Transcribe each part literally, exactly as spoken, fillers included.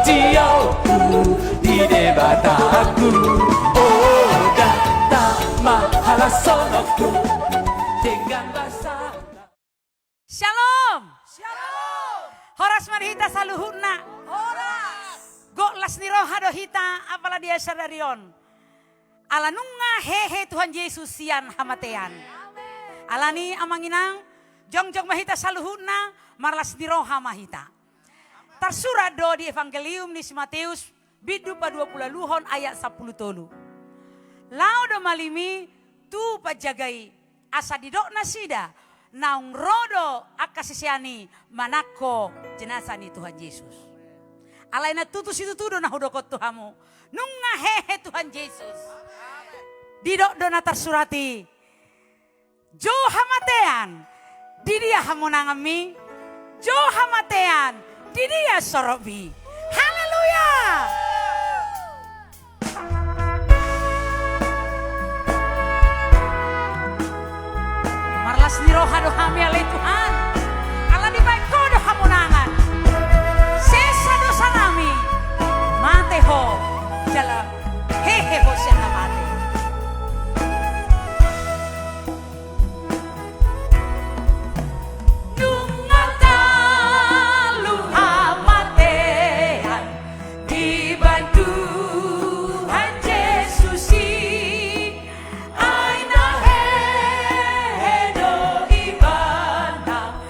Siolku di Debataku, oh, ndang tama halashononku dengan basa. Shalom. Shalom. Horas ma di hita saluhutna. Horas. Gok las ni roha do hita apala di sadari on. Ala nunga hehe Tuhan Jesus sian hamatean. Amen. Alani amang inang, jongjong ma hita saluhutna, marlas ni roha ma hita. Tarsurat do di Evangelium ni si Mateus, bindu paduapuluualuhon ayat sampulu tolu. Laho do malim i tu panjaga i, asa didok nasida, naung ro do angka sisean i manangko jenazah ni Tuhan Jesus. Alai na tutu situtu do na hudok on tu hamu. Nunga hehe Tuhan Jesus. Didok do na tarsurat i. Jo hamatean, di dia hamonanganmi? Jo hamatean, di dia soropmi? Haleluya! Marlas ni roha do hami ale Tuhan, ala dibaen Ho do hamonangan. Sesa dosanami, mate Ho, jala hehe Ho sian na mate. Nunga talu hamatean dibaen Tuhan Jesus i, ai na hehe do Ibana.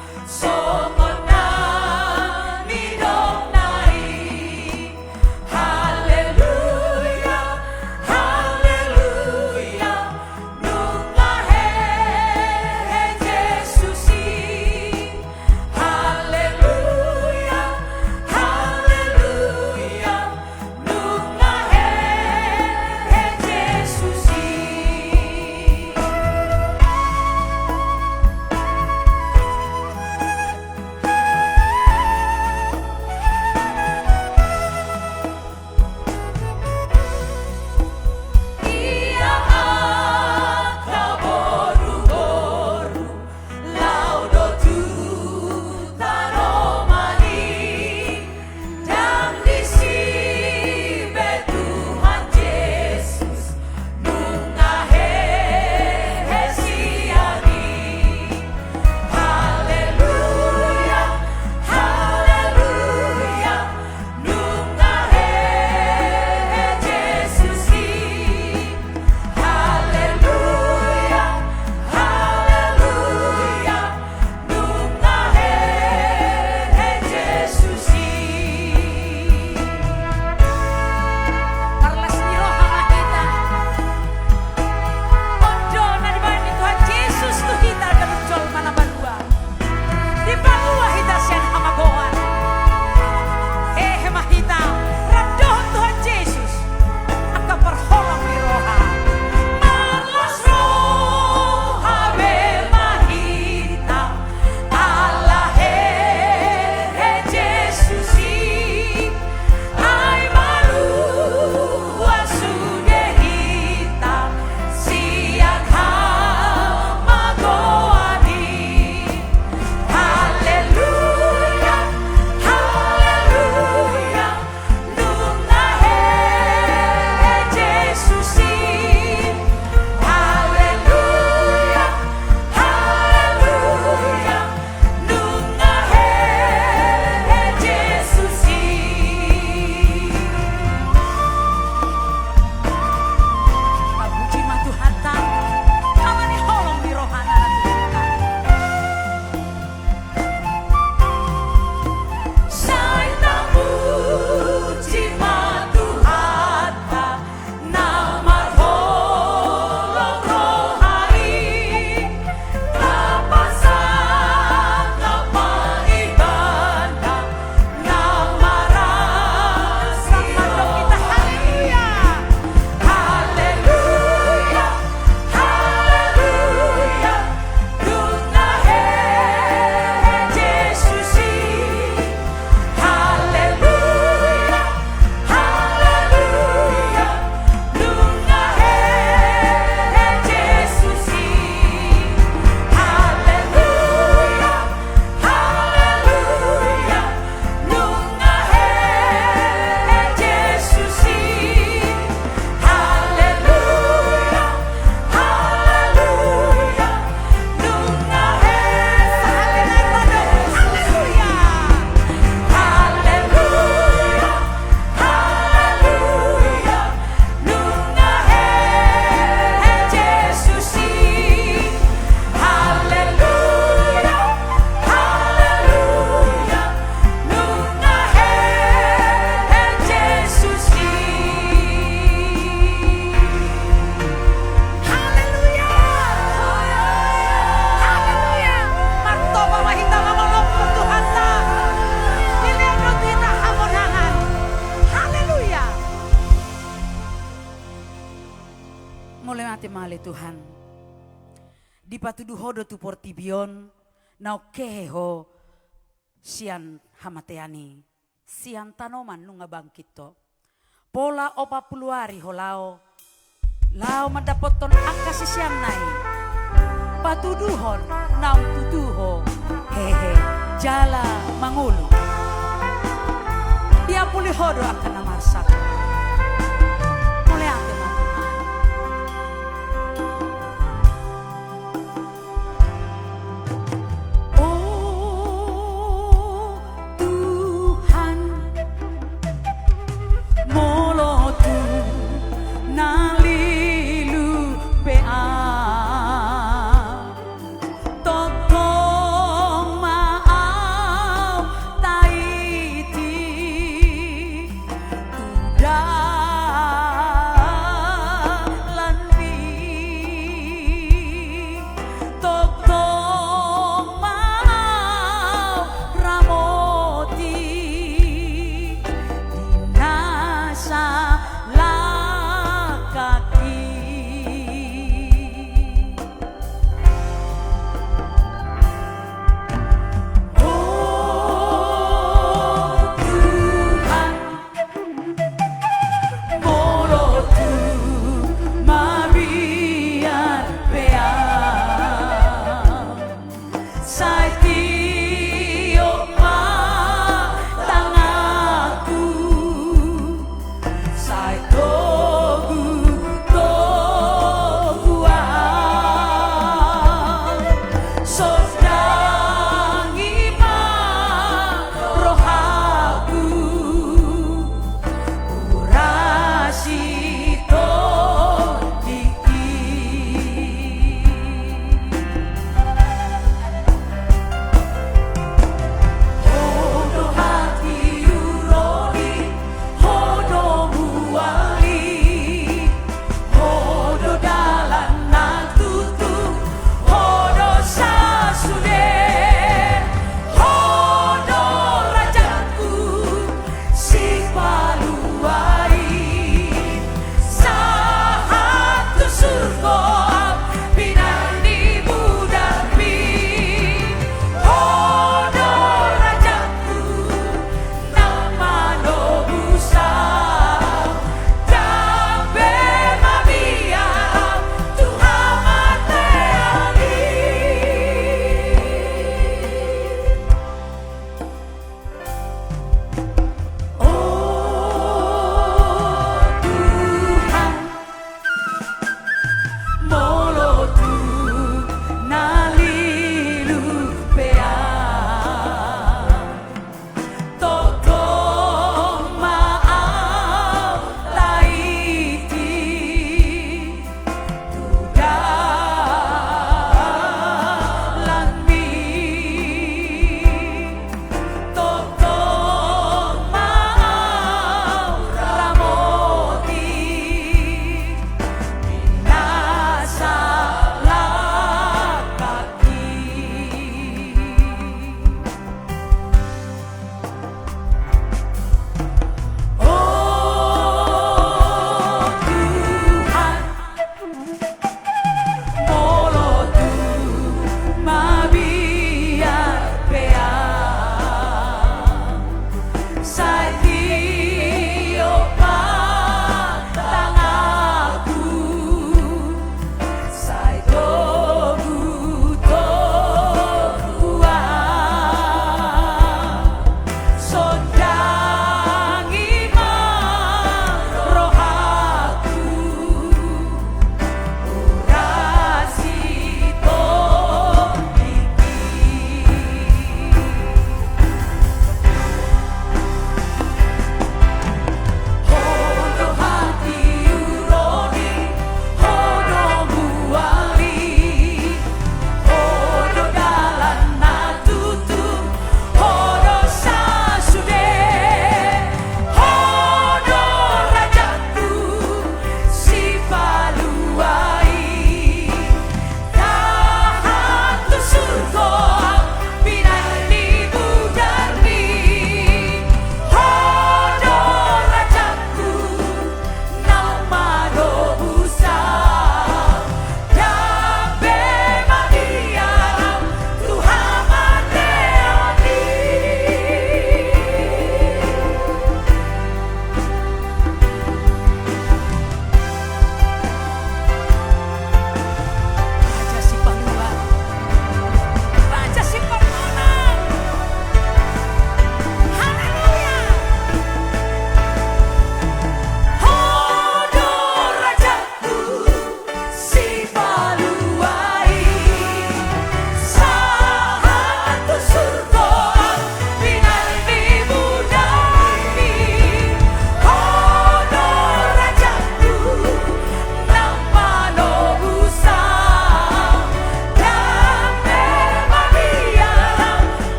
Te ma ale Tuhan, dipatudu Ho do tu portibi on, naung hehe Ho sian hamatean i, sian tanoman nunga bangkit Ho. Pola opat pulu ari Ho laho, laho mandapothon angka siseanna i, patuduhon naung tutu Ho hehe jala mangolu. Diapuli Ho do angka na marsak. Mauliate ma Tuhan. O Tuhan, molo tung na lilu pe au, tongtong ma au taiti tu da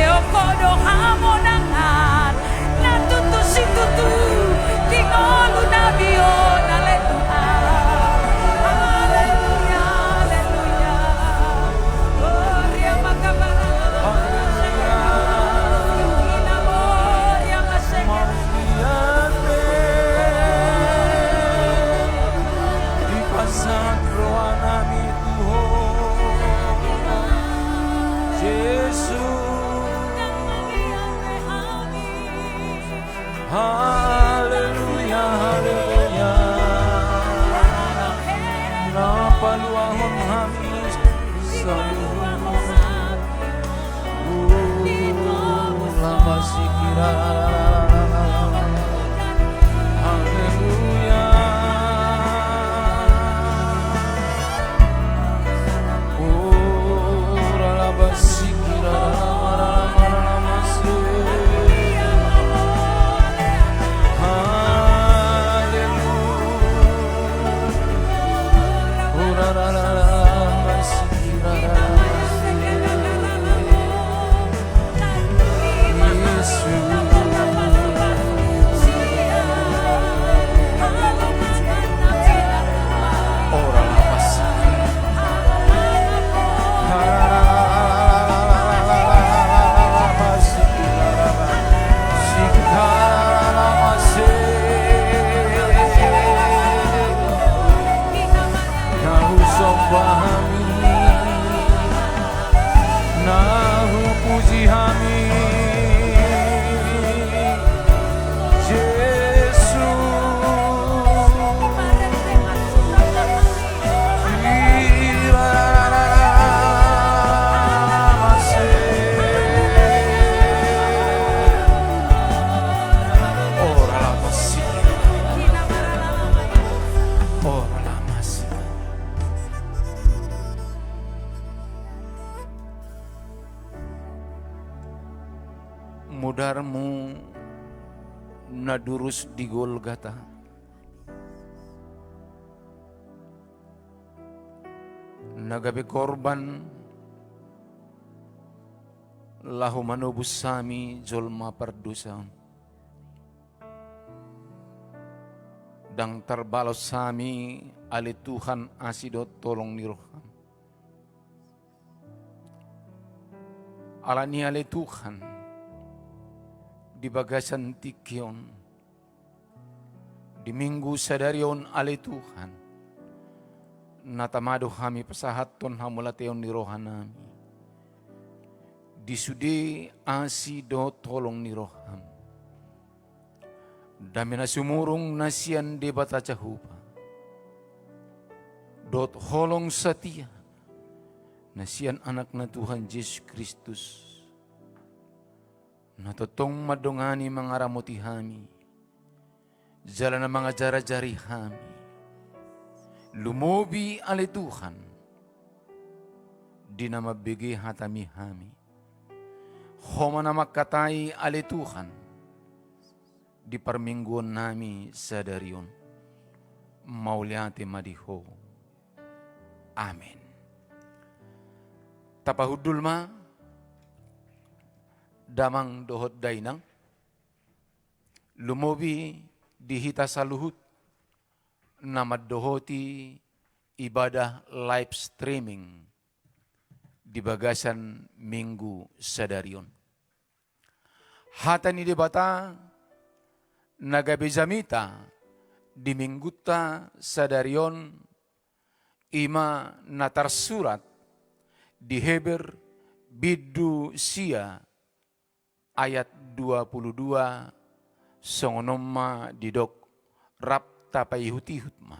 Ho do hamonangan na tutu situtu di ngolunami on, ale Tuhan. Haleluya, haleluya. Gloria makabara. Haleluya. Ina gloria masega. Dipasahat rohanami tu Ho, Jesus. Haleluya, haleluya. Na paluahon hami saluhut. Ula masikira. Haleluya. Ula masikira. Haleluya. Ula masikira. Na hupuji hami, Jesus. Ora la masih. Ora la masih. Mudarmu na durus di Golgata, na gabe korban laho manobus hami jolma pardosa. Ndang tarbalos hami, ale Tuhan, asi dohot holong ni roham. Alani, ale Tuhan, di bagasan tingki on, di Minggu sadari on, ale Tuhan, na tama do hami pasahathon hamauliateon ni rohanami di sude asi dohot holong ni roham. Dame na sumurung na sian Debata Jahowa dohot holong satia na sian Anakna Tuhan Jesus Kristus, na tongtong mandongani mangaramoti hami, jala na mangajarajari hami. Lumobi, ale Tuhan, di na mambege hatami hami. Ho ma na mangkatai, ale Tuhan, di parmingguonnami sadari on. Mauliate ma di Ho. Amen. Tapahundul ma, damang dohot dainang, lumobi di hita saluhut na mandohoti ibadah live streaming di bagasan Minggu sadari on. Hata ni Debata na gabe jamita di Minggunta sadari on, i ma na tarsurat di Heber bindu sia ayat dua pulu dua, songon on ma didok, rap tapaihutihut ma.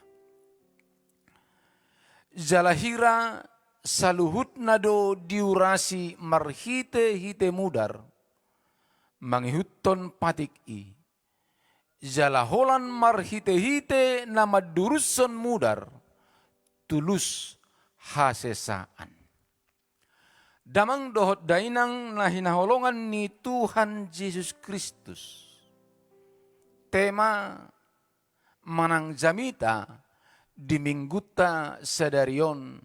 Jala hira saluhutna do diurasi marhitehite mudar mangihuthon patik i, jala holan marhitehite na mandurushon mudar tulus hasesaan. Damang dohot dainang na hinaholongan ni Tuhan Jesus Kristus, tema manang jamita di Minggunta sadari on,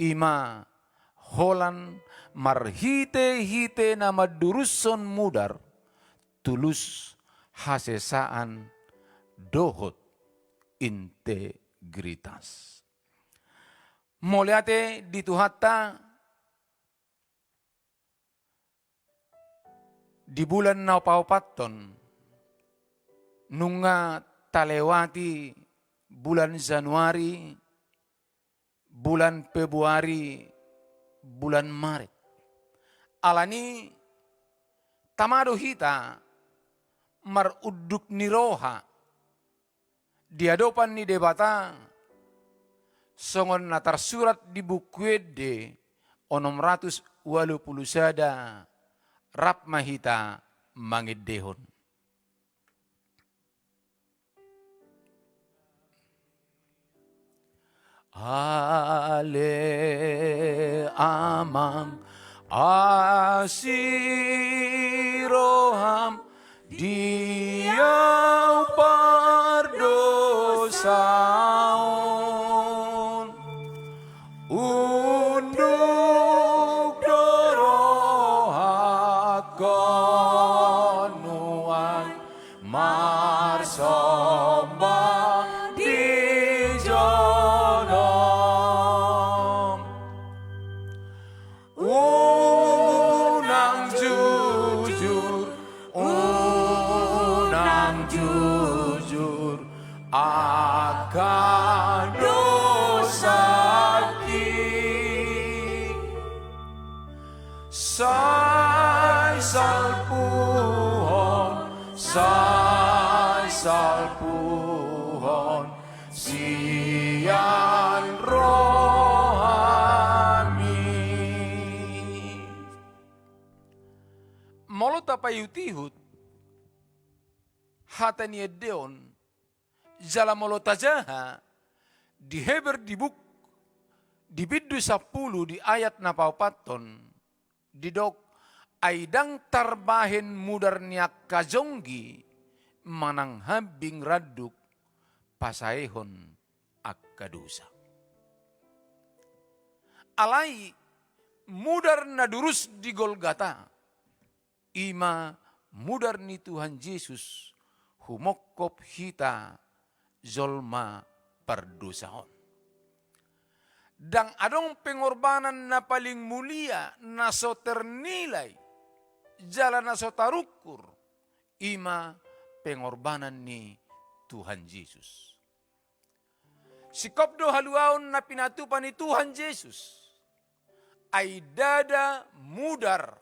i ma holan marhite-hite na mandurushon mudar, tulus, hasesaan dohot integritas. Mauliate di Tuhanta, di bulan na paopathon, nunga talewati bulan Januari, bulan Februari, bulan Maret. Alani tama do hita marunduk ni roha di adopan ni Debata, songon na tarsurat di Buku Ende onom ratus ualu pulu sada, rap ma hita mangendehon. Ale Amang, asi roham di ahu pardosaon. Unduk do rohangku nuaeng marsomba di jolom. Unang jujur, unang jujur angka dosangki. Sai salpuhon, sai salpuhon sian rohami. Molo tapaihut-ihut hata ni ende on, jala molo tajaha di Heber di buk, di bindu sampulu di ayat na paopathon, didok, ai ndang tarbahen mudar ni angka jonggi manang hambing randuk pasaehon angka dosa. Alai mudar na durus di Golgata, i ma mudar ni Tuhan Jesus, humongkop hita jolma pardosa on. Ndang adong pengorbanan na paling mulia, na so ternilai, jala na so tarungkur, i ma pengorbanan ni Tuhan Jesus. Singkop do haluaon na pinatupa ni Tuhan Jesus. Ai ndada mudar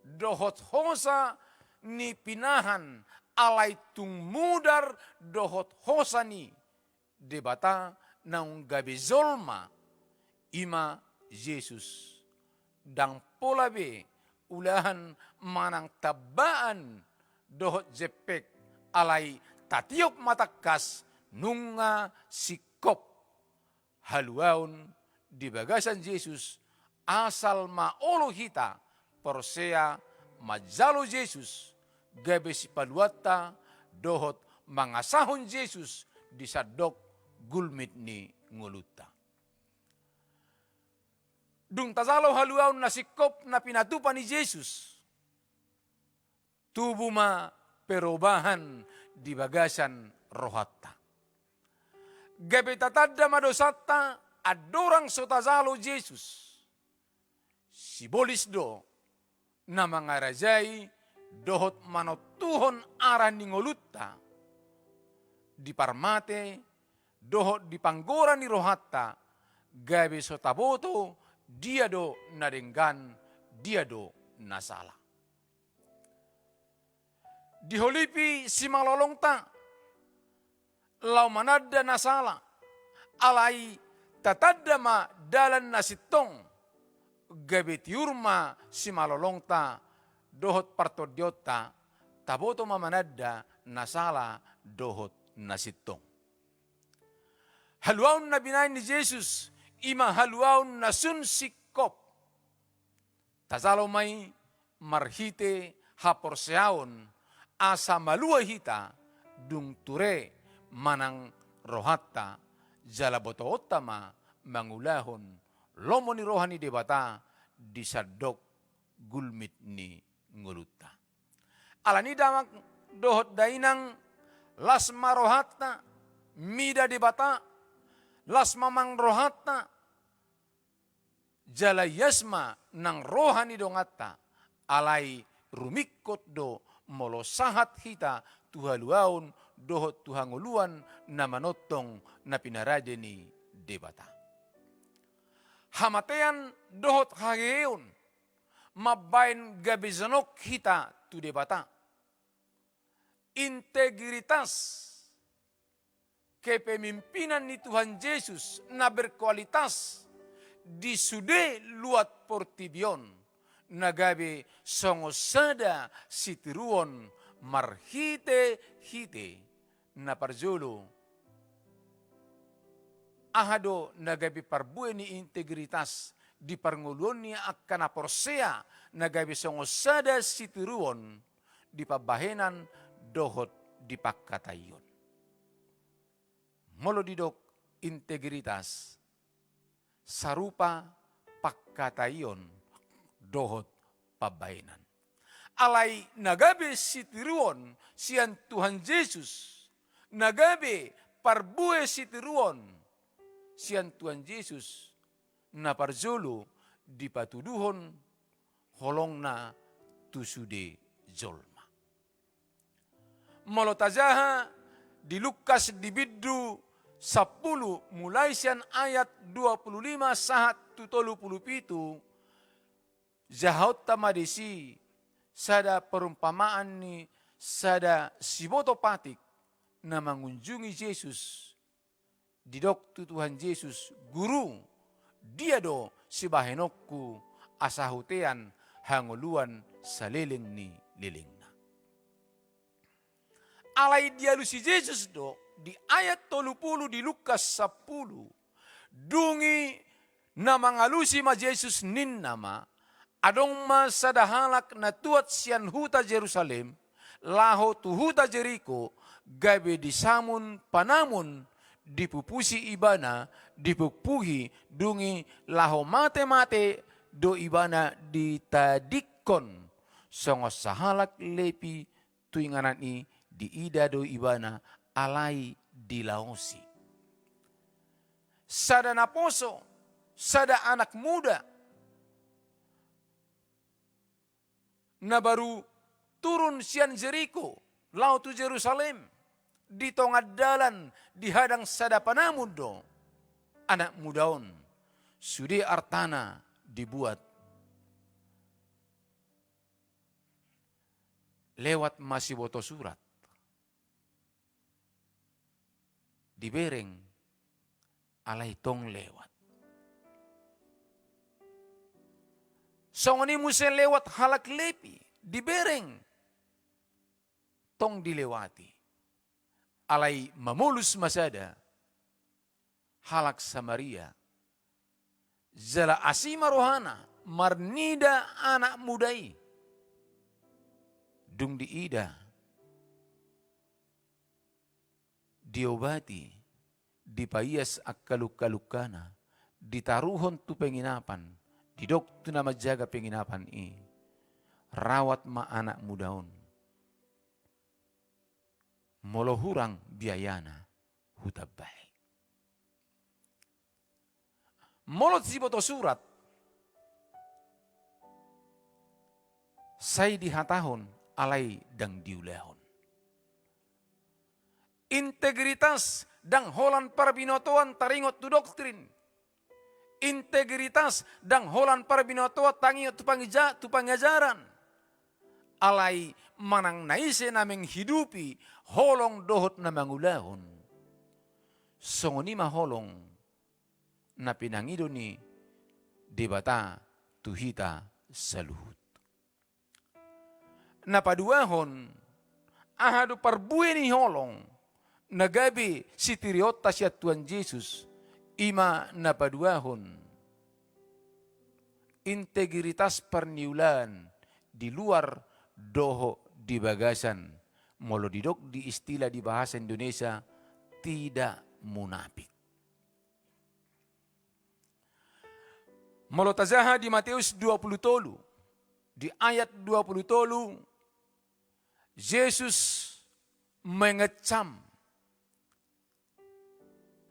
dohot hosa ni pinahan, alai tung mudar dohot hosa ni Debata naung gabe jolma, i ma Jesus. Ndang pola be ulahan manang tambaan dohot jempek, alai tatiop ma tangkas nunga singkop haluaon di bagasan Jesus, asal ma olo hita porsea manjalo Jesus gabe sipaluanta dohot mangasahon Jesus di sandok gulmit ni ngolunta. Dung tajalo haluaon na singkop na pinatupa ni Jesus, tubu ma perubahan di bagasan rohanta. Gabe tatanda ma dosanta andorang so tajalo Jesus. Sibolis do na mangarajai dohot manontuhon arah ni ngolunta di parmate dohot di panggora ni rohanta, gabe so taboto dia do na denggan, dia do na sala. Diholipi simalolongta laho mananda na sala, alai tatanda ma dalan na sintong, gabe tiur ma simalolongta dohot partondionta, taboto ma mananda na sala dohot na sintong. Haluaon na binahen ni Jesus, i ma haluaon na sun singkop. Tajalo ma i marhite haporseaon, asa malua hita dung ture manang rohanta, jala botoonta ma mangulahon lomo ni roha ni Debata di sandok gulmit ni ngolunta. Alani damang dohot dainang, las ma rohanta mida Debata, las ma amang rohanta, jala ias ma nang roha ni donganta, alai rumingkot do molo sahat hita tu haluaon dohot tu hangoluan na manongtong na pinarade ni Debata. Hamatean dohot haheheon mambaen gabe jonok hita tu Debata. Integritas kepemimpinan ni Tuhan Jesus na berkualitas di sude luat portibi on, na gabe songon sada sitiruon marhitehite na parjolo. Aha do na gabe parbue ni integritas di parngoluon ni angka na porsea na gabe songon sada sitiruon di pambahenan dohot di pangkataion? Molo didok integritas, sarupa pangkataion dohot pambahenan. Alai na gabe sitiruon sian Tuhan Jesus, na gabe parbue sitiruon sian Tuhan Jesus, na parjolo dipatuduhon holongna tu sude jolma. Molo tajaha di Lukas di bindu sampulu, mulai sian ayat dua pulu lima sahat tu tolu pulu pitu, jahaonta ma disi sada perumpamaan ni sada siboto patik na mangunjungi Jesus. Didok tu Tuhan Jesus, "Guru, dia do sibahenonku asa hutean hangoluan saleleng ni lelengna?" Alai dialusi Jesus do di ayat tolu pulu di Lukas sampulu. Dung i na mangalusi ma Jesus ninna ma, "Adong ma sada halak na tuat sian huta Jerusalem, laho tu huta Jeriko, gabe disamun panamun, dipupusi ibana, dipukpuhi, dung i laho mate-mate do ibana ditadingkon, songon sahalak lepi tu inganan i, diida do ibana, alai dilaosi." Sada naposo, sada anak muda, na baru turun sian Jeriko, laho tu Jerusalem, di tonga dalan dihadang sada panamun do anak muda on, sude artana dibuat. Lewat ma siboto surat. Dibereng, alai tong lewat. Songon i muse lewat halak lepi, dibereng, tong dilewati. Alai mamolus ma sada halak Samaria. Jala asi ma rohana marnida anak muda i. Dung diida, diobati, dipaias angka lungka-lungkana, ditaruhon tu penginapan, didok tu na manjaga penginapan i, "Rawat ma anak muda on. Molo hurang biayana, hutambai." Molo siboto surat, sai dihatahon alai ndang diulahon. Integritas ndang holan parbinotoan taringot tu doktrin. Integritas ndang holan parbinotoan taringot tu pangija-, tu pangajaran. Alai manang na ise na menghidupi holong dohot na mangulahon, songon i ma holong na pinangido ni Debata tu hita saluhut. Na paduahon, aha do parbue ni holong na gabe sitirionta sian Tuhan Jesus? I ma na paduahon, integritas parniulaan di luar dohot di bagasan, molo didok di istilah di bahasa Indonesia, tidak munafik. Molo tajaha di Mateus dua pulu tolu, di ayat dua pulu tolu, Jesus mengecam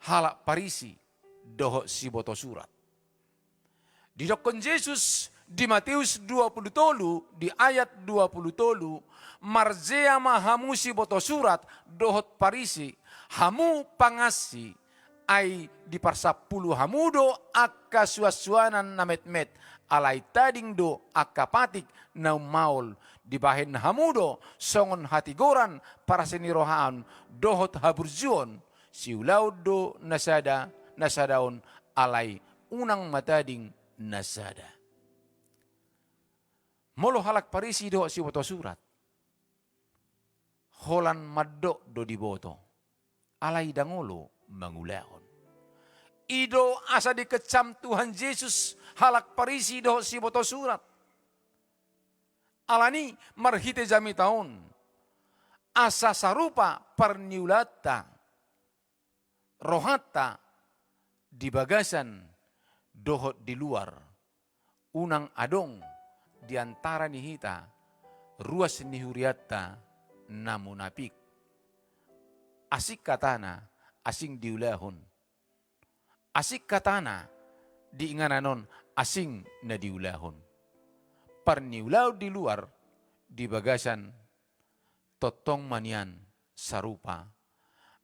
halak Parisi dohot siboto surat. Didokkon Jesus di Mateus dua pulu tolu, di ayat dua pulu tolu, marjea ma hamu siboto surat dohot Parisi, hamu pangansi, ai diparsampulu hamu do angka suansuanan na metmet, alai tading do angka patik na ummaol. Dibahen hamu do songon hatigoran, parasinirohaan dohot haburjuon, siulaon do na sada, na sada on, alai unang ma tading na sada. Molo halak Parisi dohot siboto surat, holan mandok do diboto, alai ndang olo mangulahon. I do asa dikecam Tuhan Jesus halak Parisi dohot siboto surat. Alani marhite jamita on, asa sarupa parniulaanta, rohanta di bagasan dohot di luar, unang adong di antara ni hita ruas ni hurianta na munapik. Asing hatana, asing diulahon. Asing hatana di inganan on, asing na diulahon. Parniulaon di luar, di bagasan tongtong ma nian sarupa.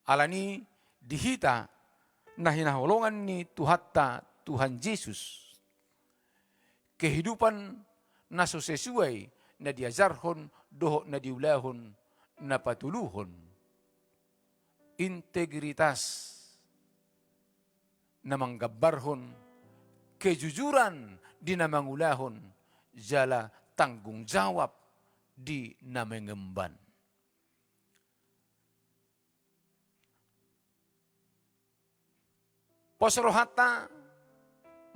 Alani di hita na hinaholongan ni Tuhanta Tuhan Jesus, kehidupan na so sesuai na diajarhon dohot na diulahon, na patuluhon integritas, na manggambarhon kejujuran di na mangulahon, jala tanggung jawab di na mengemban. Pos rohanta,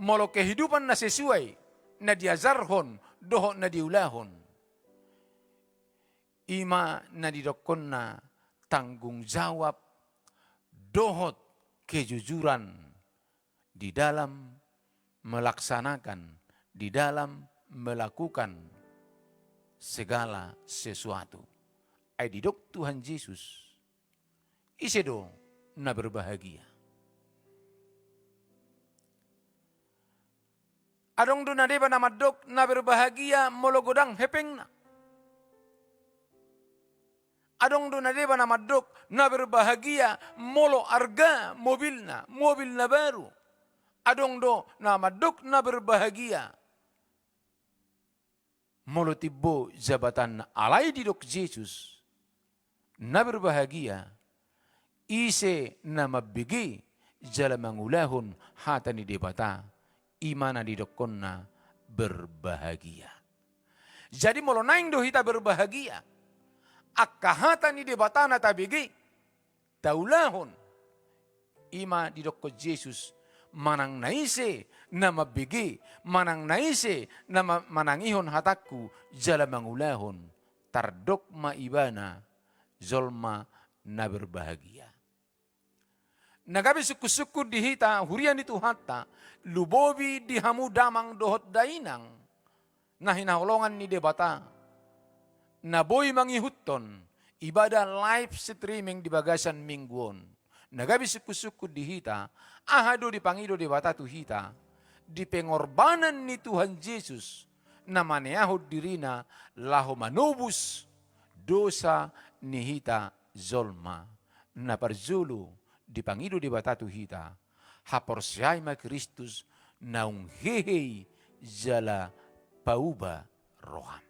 molo kehidupan na sesuai na diajarhon dohot na diulahon, i ma na didokkonna tanggung jawab dohot kejujuran di dalam melaksanakan, di dalam melakukan segala sesuatu. Ai didok Tuhan Jesus, ise do na berbahagia? Adong do na deba na mandok na berbahagia molo godang hepengna. Adong do na deba na mandok na berbahagia molo arga mobilna, mobil na baru. Adong do na mandok na berbahagia molo timbo jabatanna. Alai didok Jesus, na berbahagia ise na mambege jala mangulahon hata ni Debata, i ma na didokkonna berbahagia. Jadi molo naeng do hita berbahagia, angka hata ni Debata na tabege, taulahon. I ma didokkon Jesus, manang na ise na mambege, manang na ise na ma-, manangihon hatangku jala mangulahon, tardok ma ibana jolma na berbahagia. Na gabe sungkun-sungkun di hita huria ni Tuhanta, lumobi di hamu damang dohot dainang na hinaholongan ni Debata, na boi mangihuthon ibadah live streaming di bagasan minggu on. Na gabe sungkun-sungkun di hita, aha do dipangido Debata tu hita, di pengorbanan ni Tuhan Jesus na maneahon dirina laho manobus dosa ni hita jolma. Na parjolo dipangido Debata tu hita, haporseai ma Kristus naung hehe i jala pauba roham.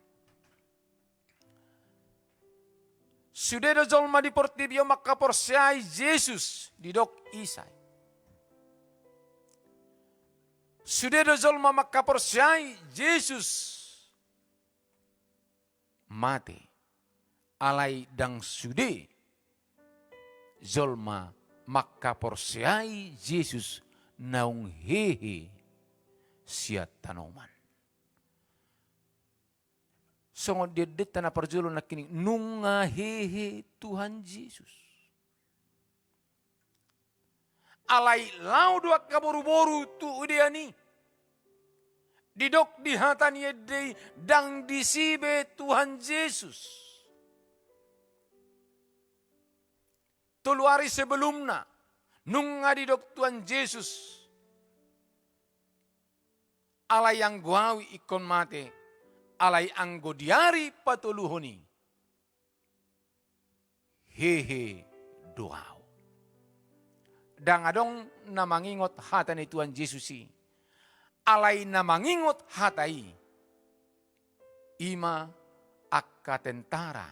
Sude do jolma di portibi on mangkaporseai Jesus, didok Isai. Sude do jolma mangkaporseai Jesus, mate. Alai ndang sude jolma mangkaporseai Jesus naung hehe sian tanoman. Songon di endenta na parjolo nangkining, nunga hehe Tuhan Jesus. Alai laho do angka boru-boru tu udean i. Didok di hata ni ende i, ndang disi be Tuhan Jesus. Tolu ari sebelumna, nunga didok Tuhan Jesus, alai anggo ahu ingkon mate, alai anggo di ari patoluhon i, hehe do ahu. Ndang adong na mangingot hata ni Tuhan Jesus i. Alai na mangingot hata i, i ma angka tentara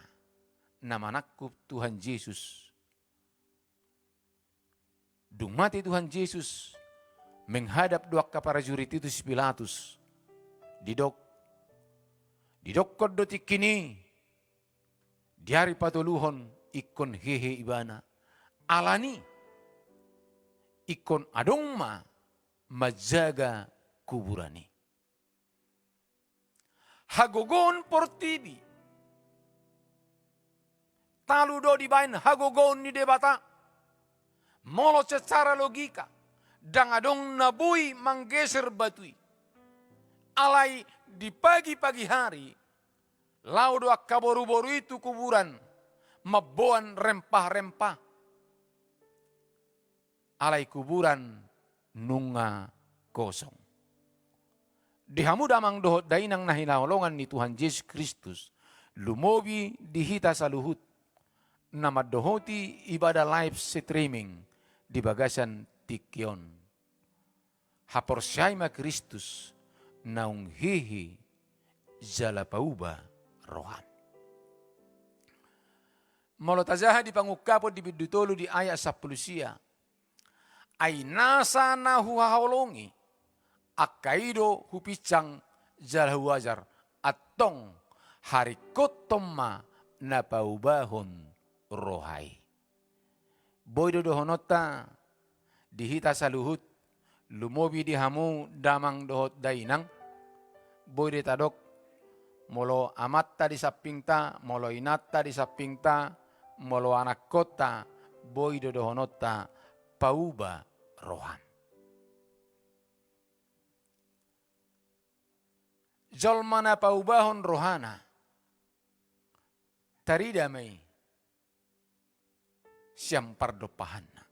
na manangkup Tuhan Jesus. Dung mate Tuhan Jesus, menghadap do angka prajurit i tu si Pilatus. Didok, didokkon do tingki i, di ari patoluhon ingkon hehe ibana. Alani ingkon adong ma manjaga kuburan i. Hagogoon portibi talu do dibaen hagogoon ni Debata. Molo secara logika, ndang adong na boi manggeser batu i. Alai di pagi-pagi hari, laho do angka boru-boru i tu kuburan, mamboan rempah-rempah. Alai kuburan nunga kosong. Di hamu damang dohot dainang na hinaholongan ni Tuhan Jesus Kristus, lumobi di hita saluhut, na mandohoti ibadah live streaming di bagasan tingki on. Haporseai ma Kristus naung hehe jala pauba roham. Molo tajaha di Pangungkapon di bindu tolu di ayat sampulu sia. Ai nasa na huhaholongi, angka i do hupinsang jala huajar, antong haringkothon ma na paubahon roha i. Boi do dohononta di hita saluhut, lumobi di hamu damang dohot dainang, boi do tadok, molo amanta di sampingta, molo inanta di sampingta, molo anakkonta, boi do dohononta pauba roham. Jolma na paubahon rohana, tarida ma i sian pardompahanna.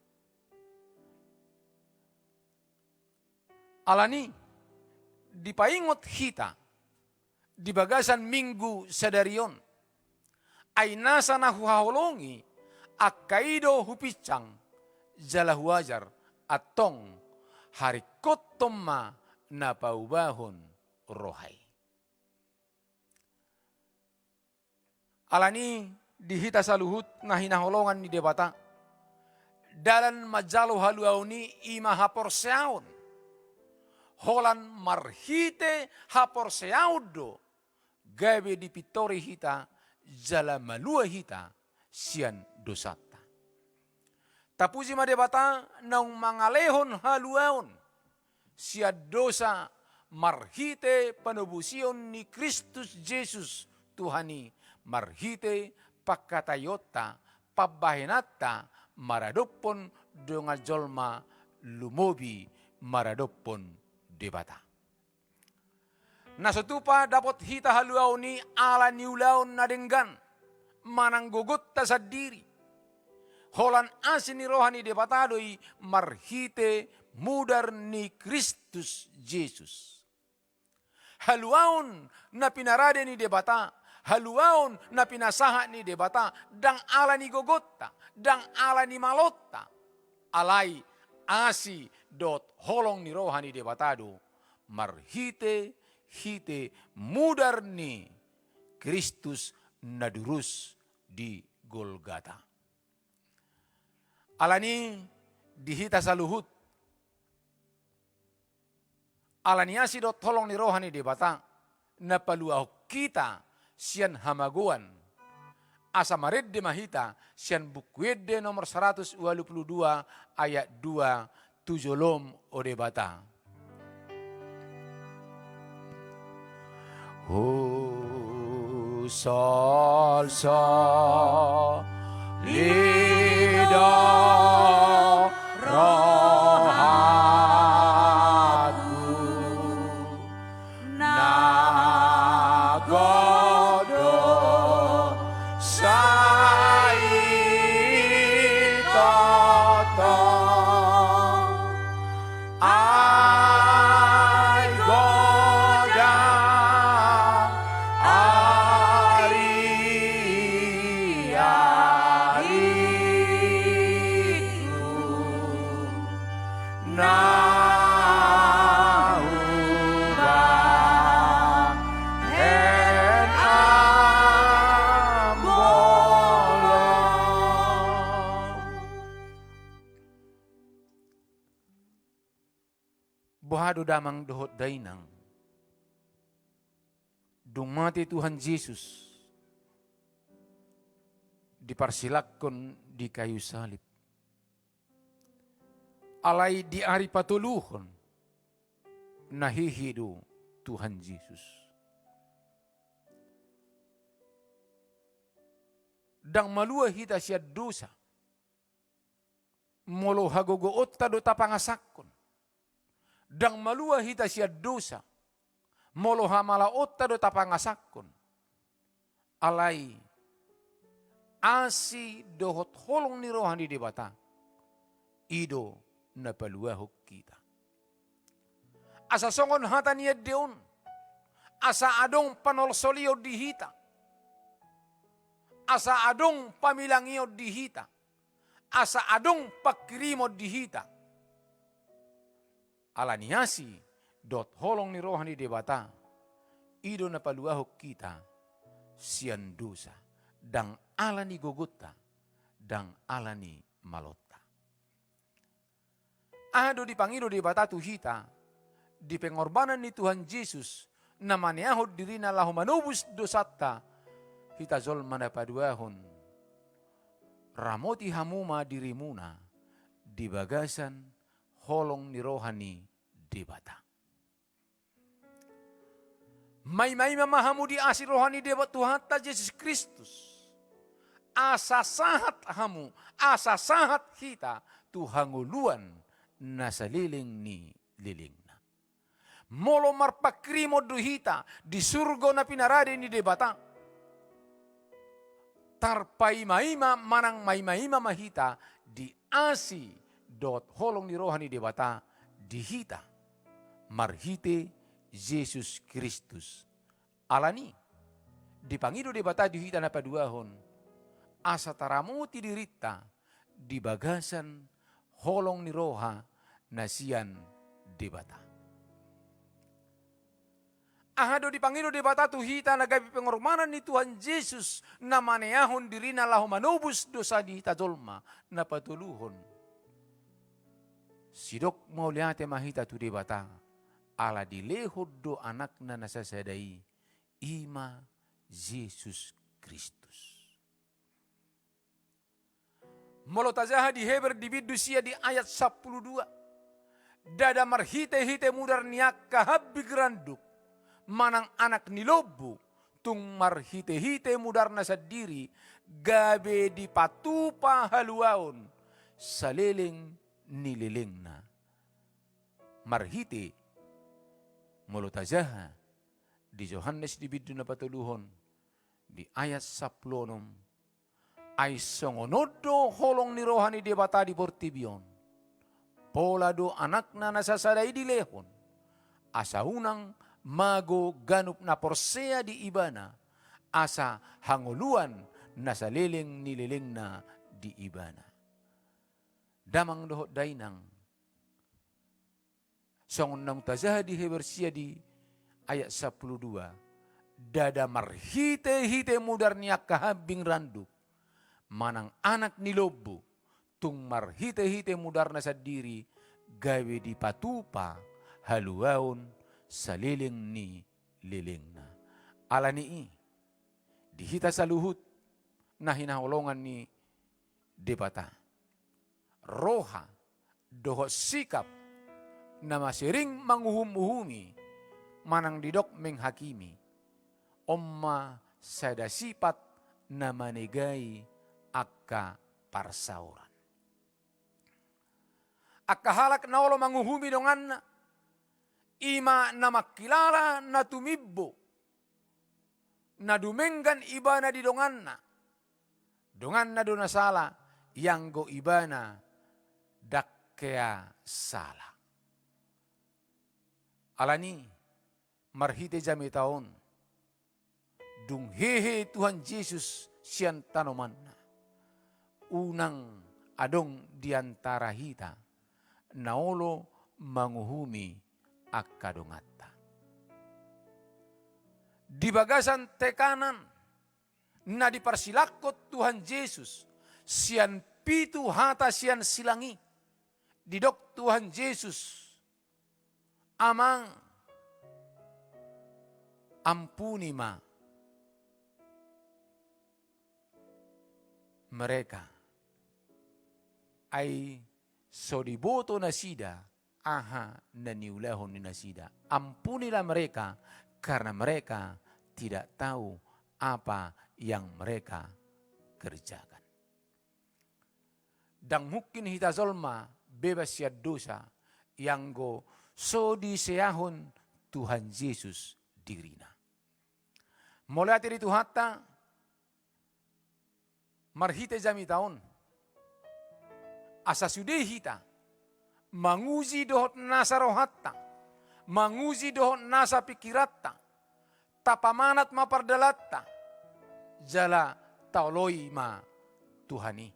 Alani dipaingot hita di bagasan minggu sadari on. Ai nasa na huhaholongi, angka i do hupinsang jala huajar, antong haringkothon ma na paubahon roha i. Alani di hita saluhut na hinaholongan ni Debata, dalan manjalo haluaon i i ma haporseaon. Holan marhite haporseaon do gabe dipintori hita jala malua hita sian dosanta. Tapuji ma Debata naung mangalehon haluaon sian dosa marhite panobusion ni Kristus Jesus Tuhan i, marhite pangkataionta, pambahenanta maradophon dongan jolma, lumobi maradophon Debata. Na so tupa dapot hita haluaon i ala ni ulaon na denggan, manang gogonta sandiri. Holan asi ni roha ni Debata do i marhite mudar ni Kristus Jesus. Haluaon na pinarade ni Debata, haluaon na pinasahat ni Debata, ndang ala ni gogonta, ndang ala ni malonta, alai asi dohot holong ni roha ni Debata do, marhite-hite mudar ni Kristus na durus di Golgata. Alani di hita saluhut, ala ni asi dohot holong ni roha ni Debata, na paluahon hita sian hamagoan. Asa marende ma hita sian Buku Ende nomor saratus ualu pulu dua ayat dua, tu jolom, o Debata. Husolsol do rohangku, Damang dohot dainang, dung mate Tuhan Jesus, diparsilanghon di kayu salib. Alai di ari patoluhon, na hehe do Tuhan Jesus. Ndang malua hita sian dosa, molo hagogoonta do tapangasahon. Ndang malua hita sian dosa, molo hamalaonta do tapangasahon. Alai asi dohot holong ni roha ni Debata, i do na paluahon hita. Asa songon hata ni ende on, asa adong panolsolion di hita, asa adong pamilangion di hita, asa adong pangkirimon di hita. Ala ni asi dohot holong ni roha ni Debata, i do na paluahon hita sian dosa, ndang ala ni gogonta, ndang ala ni malonta. Aha do dipangido Debata tu hita di pengorbanan ni Tuhan Jesus, na maneahon dirina laho manobus dosanta, hita jolma na paduahon? Ramoti hamu ma dirimuna di bagasan holong ni roha ni Debata. Maimaima ma hamu di asi roha ni Debata Tuhanta Jesus Kristus, asa sahat hamu, asa sahat hita tu hangoluan na saleleng ni lelengna. Molo marpangkirimon do hita di surgo na pinarade ni Debata, tarpaimaima manang maimaima ma hita di asi dohot holong ni roha ni Debata di hita marhite Jesus Kristus. Ala ni i, dipangido Debata di hita na paduahon, asa taramoti dirinta di bagasan holong ni roha na sian Debata. Aha do dipangido Debata tu hita na gabe pengorbanan ni Tuhan Jesus, na maneahon dirina laho manobus dosa di hita jolma? Na patoluhon, sidok mauliate ma hita tu Debata, ala dilehon do Anakna na sasada i, i ma Jesus Kristus. Molo tajaha di Heber di bindu sia di ayat sampulu dua, ndada marhitehite mudar ni angka hambing randuk manang anak ni lombu, tung marhitehite mudarna sandiri gabe dipatupa haluaon saleleng ni lelengna. Marhite, molo tajaha di Johannes di bindu na patoluhon, di ayat sampulu onom, ai songon on do holong ni roha ni Debata di portibi on, pola do Anakna na sasada i dilehon, asa unang mago ganup na porsea di Ibana, asa hangoluan na saleleng ni lelengna di Ibana. Damang dohot dainang, songon naung tajaha di Heber sia di ayat sampulu dua, ndada marhitehite mudar ni angka hambing randuk manang anak ni lombu, tung marhitehite mudarna sandiri gabe dipatupa haluaon saleleng ni lelengna. Ala ni i, di hita saluhut na hinaholongan ni Debata, roha dohot sikap na masering manguhum-uhumi manang didok menghakimi, on ma sada sipat na manegai angka parsaoran. Angka halak na olo manguhumi donganna, i ma na mangkilala na tumimbo, na dumenggan ibana di donganna. Donganna do na sala, ianggo ibana ndang hea sala. Ala ni i, marhite jamita on, dung hehe Tuhan Jesus sian tanomanna, unang adong di antara hita na olo manguhumi angka donganta. Di bagasan tekanan na diparsilanghon Tuhan Jesus sian pitu hata sian silang i, didok Tuhan Jesus, Amang, ampuni ma mereka. Ai so diboto nasida aha na niulahon ni nasida. Ampunilah mereka, karena mereka tidak tahu apa yang mereka kerjakan. Ndang mungkin hita jolma bebas sian dosa, ianggo so diseahon Tuhan Jesus dirina. Mauliate di Tuhanta, marhite jamita on, asa sude hita manguji dohot nasa rohanta, manguji dohot nasa pikiranta, tapamanat ma pardalanta, jala taoloi ma Tuhan i.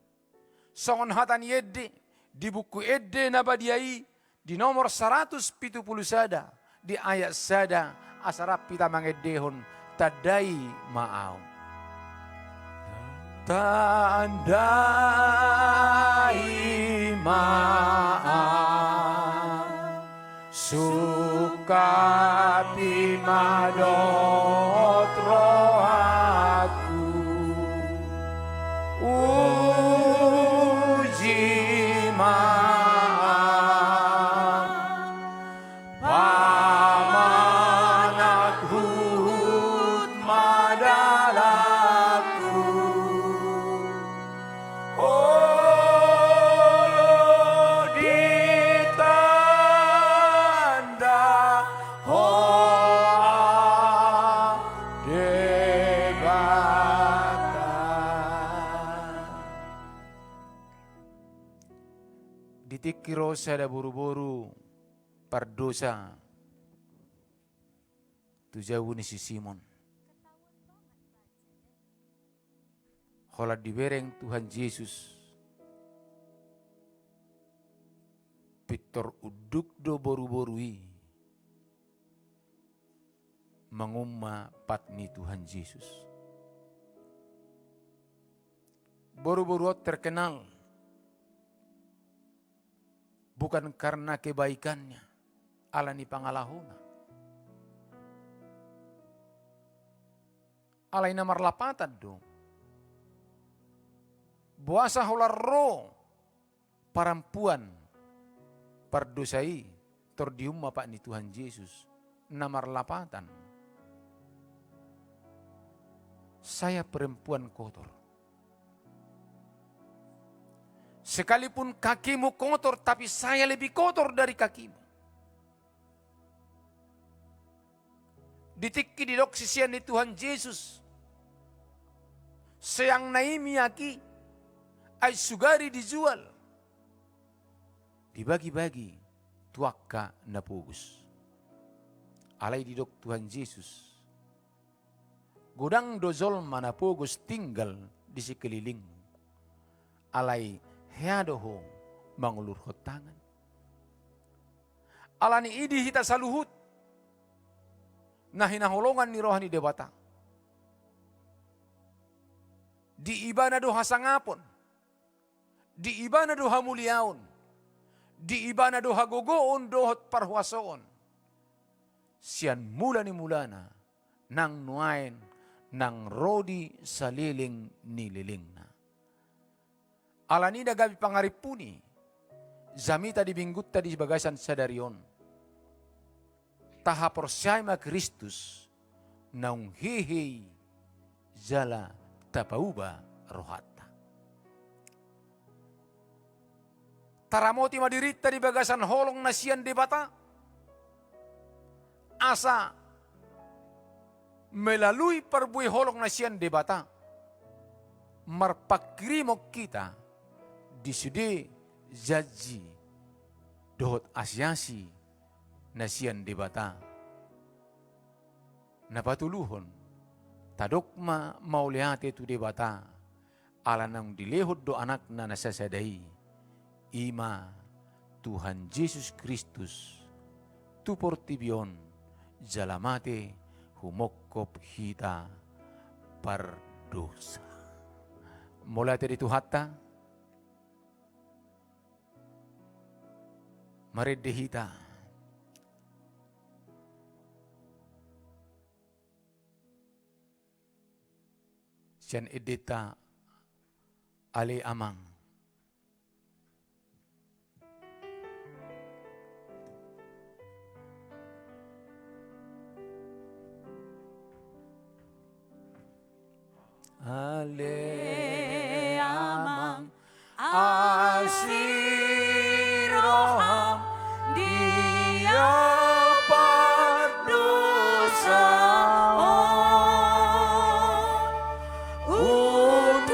Songon hata ni ende di buku Ende Na Badia i, di nomor saratus pitu pulu sada, di ayat sada, asa rap hita mangendehon, tandai ma ahu. Tandai ma ahu. Sungkapi ma dohot rohangku, uji ma, pamanat huhut ma dalanku. Olo ditanda Ho Debata. Di tingki ro sada boruboru pardosa tu jabu ni si Simon. Holan dibereng Tuhan Jesus, pintor unduk do boruboru i mangumma pat ni Tuhan Jesus. Boruboru on terkenal bukan karena kebaikannya, alani pangalahona. Alai na marlapatan do. Boasa holan ro parampuan pardosa i tor diumma pat ni Tuhan Jesus, na marlapatan. Saya perempuan kotor. Sekalipun kakimu kotor, tapi saya lebih kotor dari kakimu. Di tingki didok sisean ni Tuhan Jesus, seang na i miak i, ai sugari dijual, dibagi-bagi tu angka na pogos. Alai didok Tuhan Jesus, godang do jolma na pogos tinggal di sekelilingmu. Alai hea do ho mangulurhon tangan. Alani i di hita saluhut na hinaholongan ni roha ni Debata, di Ibana do hasangapon, di Ibana do hamuliaon, di Ibana do hagogoon dohot parhuasoon sian mula ni mulana nang nuaeng nang ro di saleleng ni lelengna. Alani i na gabe pangarimpuni jamita di minggunta di bagasan sadari on, tahaporseai ma Kristus naung hehe i jala tapauba rohanta. Taramoti ma dirinta di bagasan holong na sian Debata, asa melalui parbue holong na sian Debata marpanghirimon hita di sude janji dohot asiasi na sian Debata. Na patoluhon, tadok ma mauliate tu Debata, ala naung dilehon do Anakna na sasada i, i ma Tuhan Jesus Kristus, tu portibi on jala mate humongkop hita pardosa. Mauliate di Tuhanta. Marende hita. Sian endenta, Ale Amang. Ale Amang, asi roham di ampang dosa on. Unduk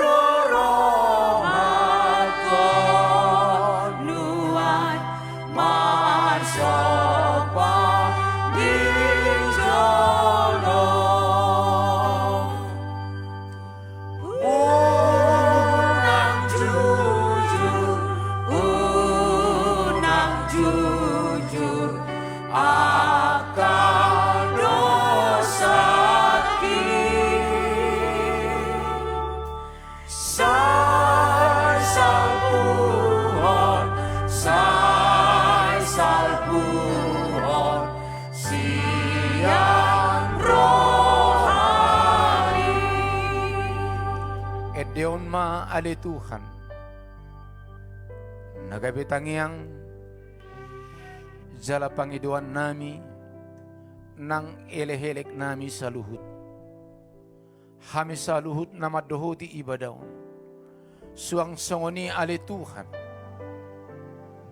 do rohangkon nuaeng marsomba di jolom. Unang jujur, unang jujur angka dosangki. Sai salpuhon, sai salpuhon sian rohami. Endehon ma, Ale Tuhan, na gabe tangiang jala pangidoannami nang elek-eleknami saluhut. Hami saluhut na mandohoti ibadah on, suang songon i, Ale Tuhan,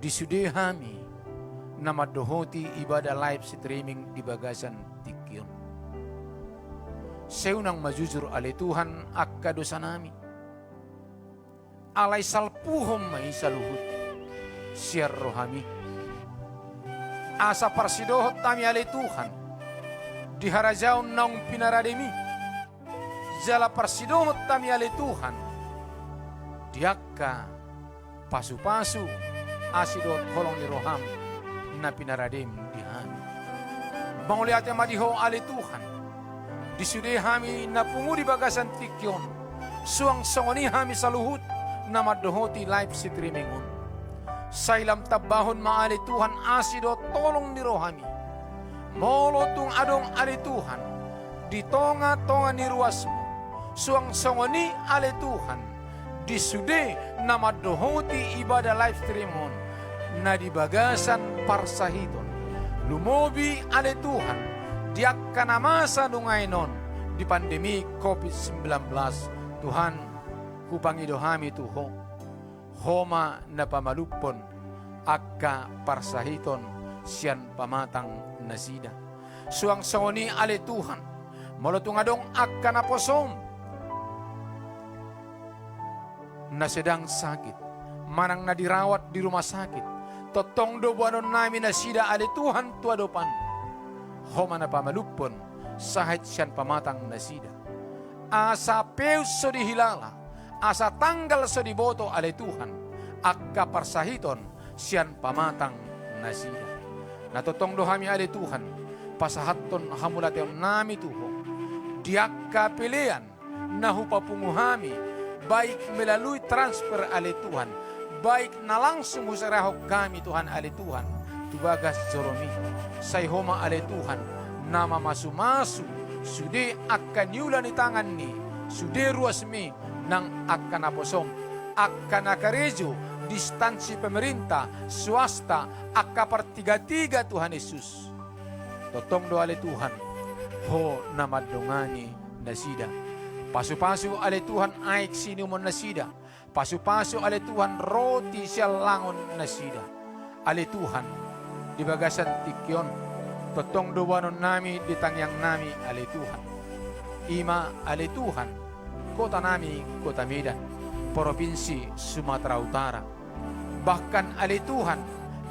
di sude hami na mandohoti ibadah live streaming di bagasan tingki on. Sai unang ma jujur, Ale Tuhan, angka dosanami. Alai salpuhon ma i saluhut sian rohami. Asa parsidohot hami, Ale Tuhan, di harajaon naung pinarademi. Jala parsidohot hami, Ale Tuhan, di angka pasu-pasu asi dohot holong ni roham na pinaradem di hami. Mauliate ma di Ho, Ale Tuhan, di sude hami na pungu di bagasan tingki on, suang songon i hami saluhut na mandohoti live streaming on. Sai lam tambahon ma, Ale Tuhan, asi dohot holong ni rohami. Molo tung adong, Ale Tuhan, di tonga-tonga ni ruasmu, suang songon i, Ale Tuhan, di sude na mandohoti ibadah live stream on, na di bagasan parsahiton. Lumobi, Ale Tuhan, di angka na masa nuaeng on di pandemi covid sembilan belas, Tuhan, hupangido hami tu Ho. Ho ma na pamalumhon angka parsahiton sian pamatang nasida. Suang songon i, Ale Tuhan, molo tung adong angka naposom na sedang sakit manang na dirawat di rumah sakit, tongtong do boanonnami nasida, Ale Tuhan, tu adopanmu. Ho ma na pamalumhon sahit sian pamatang nasida. Asa peus so dihilala, asa tanggal so diboto, Ale Tuhan, angka parsahiton sian pamatang nasida. Na tongtong do hami, Ale Tuhan, pasahathon hamauliateonnami tu Ho di angka pelean na hupapungu hami, baik melalui transfer, Ale Tuhan, baik na langsung huserahon hami, Tuhan, Ale Tuhan, tu bagas joromi. Sai Ho ma, Ale Tuhan, na mamasu-masu sude angka niula ni tangan ni sude ruasmi, nang angka naposom, angka na karejo di instansi pemerintah, swasta, angka partiga-tiga, Tuhan Yesus. Tongtong do, Ale Tuhan, Ho na mandongani nasida. Pasu-pasu, Ale Tuhan, aek siinumon nasida. Pasu-pasu, Ale Tuhan, roti sian langon nasida. Ale Tuhan, di bagasan tingki on, tongtong do boanonnami di tangiangnami, Ale Tuhan. I ma, Ale Tuhan, kotanami Kota Medan, Provinsi Sumatera Utara. Bahkan, Ale Tuhan,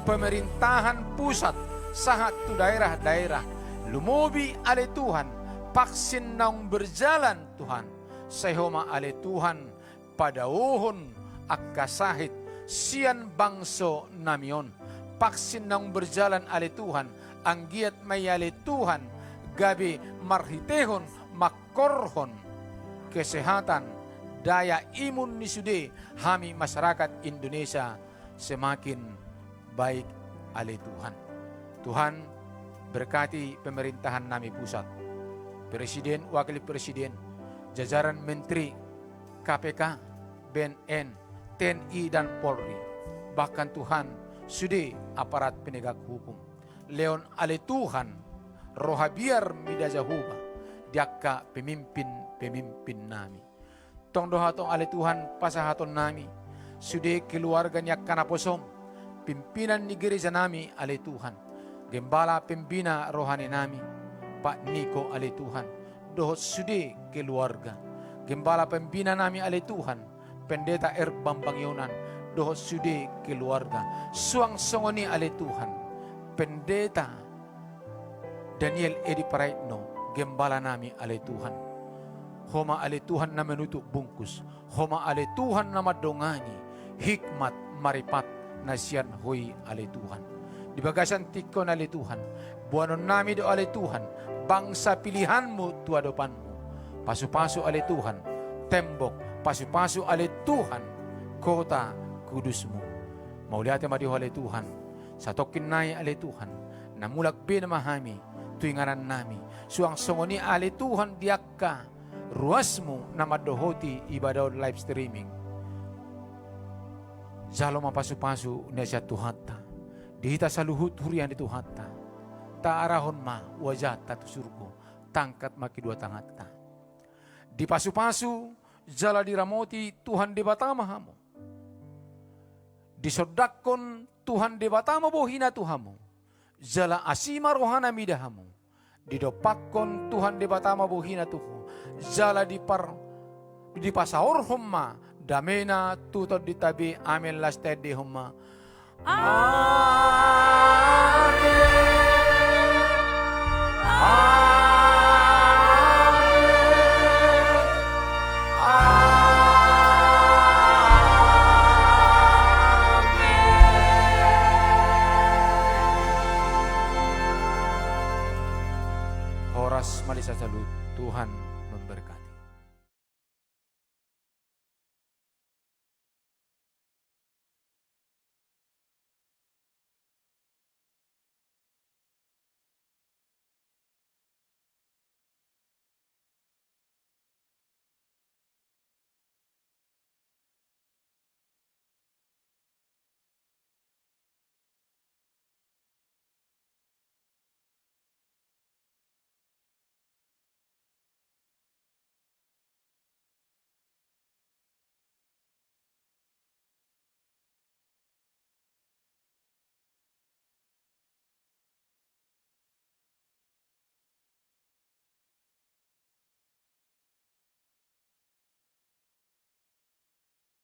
pemerintahan pusat sahat tu daerah-daerah. Lumobi, Ale Tuhan, vaksin naung berjalan, Tuhan. Sai Ho ma, Ale Tuhan, padaohon angka sahit sian bangsonami on. Vaksin naung berjalan, Ale Tuhan, anggiat ma i, Ale Tuhan, gabe marhitehon mangkorhon kesehatan, daya imun ni sude hami masyarakat Indonesia semakin baik, Ale Tuhan. Tuhan, berkati pemerintahannami pusat, presiden, wakil presiden, jajaran menteri, K P K, B N N, T N I dan Polri, bahkan Tuhan, sude aparat penegak hukum. Lehon ale Tuhan, roha biar mida Jahowa, di angka pemimpin-pemimpin nami. Tong do hatong ale Tuhan pasahaton nami, sude keluarga ni angka naposom, pimpinan ni gereja nami ale Tuhan, gembala pembina rohani nami, Pak Niko ale Tuhan, dohot sude keluarga, gembala pembina nami ale Tuhan, Pendeta Er Bambang Yonan, dohot sude keluarga, suang songon i ale Tuhan, Pendeta Daniel Edi Praetno, gembala nami ale Tuhan. Ho ma ale Tuhan na manutup bungkus, ho ma ale Tuhan na mandongani hikmat maripat na sian Ho i ale Tuhan. Di bagasan tingki on ale Tuhan, boanon nami do ale Tuhan, bangsa pilihanmu tu adopanmu. Pasupasu ale Tuhan, tembok, pasupasu ale Tuhan, kota kudusmu. Mauliate ma di Ho ale Tuhan, satongkin nai ale Tuhan, na mulak bena ma hami, tu inganan nami, suang songon i ale Tuhan di angka ruasmu na mandohoti ibadah on live streaming. Jalo ma pasupasu na sian Tuhanta, di hita saluhut huria ni Tuhanta, taarahon ma wajahta tu surgo, tangkas ma kedua tanganta. Dipasupasu, jala diramoti Tuhan Debata ma hamu. Disondangkon Tuhan Debata ma bohina tu hamu, jala asi ma rohana mida hamu. Didompakkon Tuhan Debata ma bohina tu ho, jala dipar-, dipasaorhon ma damena tu tondinta be. Amen. Las ta endehon ma. Amen. Amen. Amen. Horas ma di hita saluhut, Tuhan memberkati.